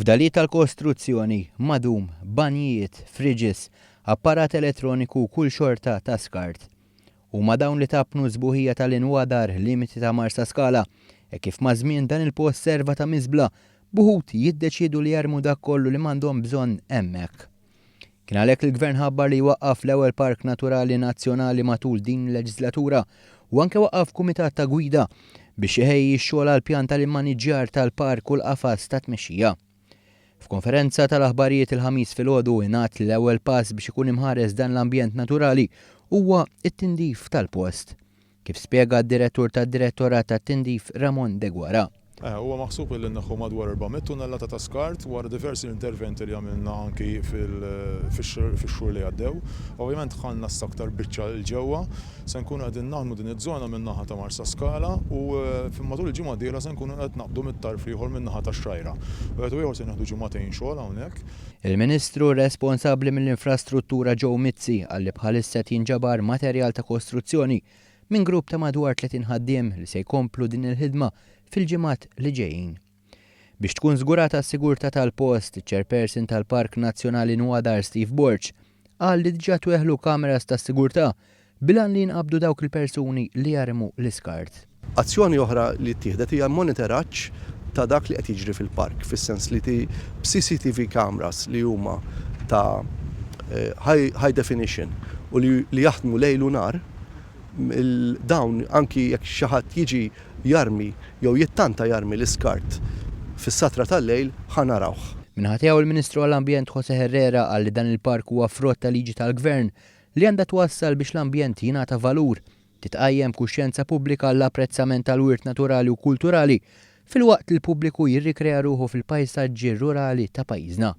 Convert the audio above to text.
Fdalijiet tal-kostruzzjoni, madum, banjijiet, fridges, apparat elettroniku u kull xorta ta' skart. Huma dawn li tappnu s-sbuħija tal-Inwadar, limiti ta' Marsaskala, hekk kif maż-żmien dan il-post serva ta' miżbla, b'uħud jiddeċiedu li jarmu dak kollu li m'għandhom bżonn hemmhekk. Kien għalhekk li l-Gvern ħabbar li jwaqqaf l-ewwel Park Naturali Nazzjonali matul din il-leġislatura u anke waqqaf kumitat ta' gwida biex iħejji x-xogħol għall-pjan tal-immaniġġjar tal-park u l-qafas ta' tmexxija. F'konferenza tal-aħbarijiet il-Ħamis filgħodu ingħad li l-ewwel pass biex ikun imħares dan l-ambjent naturali huwa t-tindif tal-post. Kif spjega d-Direttur tad-Direttorat tat-Tindif Ramon Deguara. Huwa maħsub li nneħħu madwar 400 tunnellata ta' skart wara diversi interventi li għamilna anki fix-xhur li għaddew. Ovvjament dħalna issa aktar biċċa 'l ġewwa. Se nkunu qegħdin naħdmu din iż-żona min-naħa ta' Marsaskala u matul il-ġimgħa d-dieħla se nkunu qed naqbdu mit-tarf l-ieħor min-naħa tax-Xgħajra. Wieħed u ieħor se nieħdu ġimagħtejn xogħol hawnhekk. Il-Ministru responsabbli mill-Infrastruttura Joe Mizzi qal li bħalissa qed jinġabar materjal ta' kostruzzjoni minn grupp ta' madwar 30 ħaddiem li se jkomplu din il-ħidma fil-ġimgħat li ġejjin. Biex tkun żgurata s-sigurtà tal-post, iċ-Chairperson tal-Park Nazzjonali Nwadar Steve Borg qal li diġà tweħħlu kameras tas-sigurtà bil-għan li jinqabdu dawk il-persuni li jarmu l-iskart. Azzjoni oħra li ttieħdet hija monitoraġġ ta' dak li qed jiġri fil-park, fis-sens li b'CCTV cameras li huma ta' high definition u li jaħdmu lejl u nhar, dawn anki jekk xi ħadd jiġi jarmi jew jittanta jarmi l-iskart fis-satra tal-lejl ħa narawh. Min-naħa tiegħu l-Ministru għall-Ambjent José Herrera qal li dan il-park huwa frott ta' liġi tal-Gvern li għandha twassal biex l-ambjent jingħata valur, titqajjem kuxjenza pubblika għall-apprezzament tal-wirt naturali u kulturali filwaqt li l-pubbliku jirrikrea ruħu fil-pajsaġġi rurali ta' pajjiżna.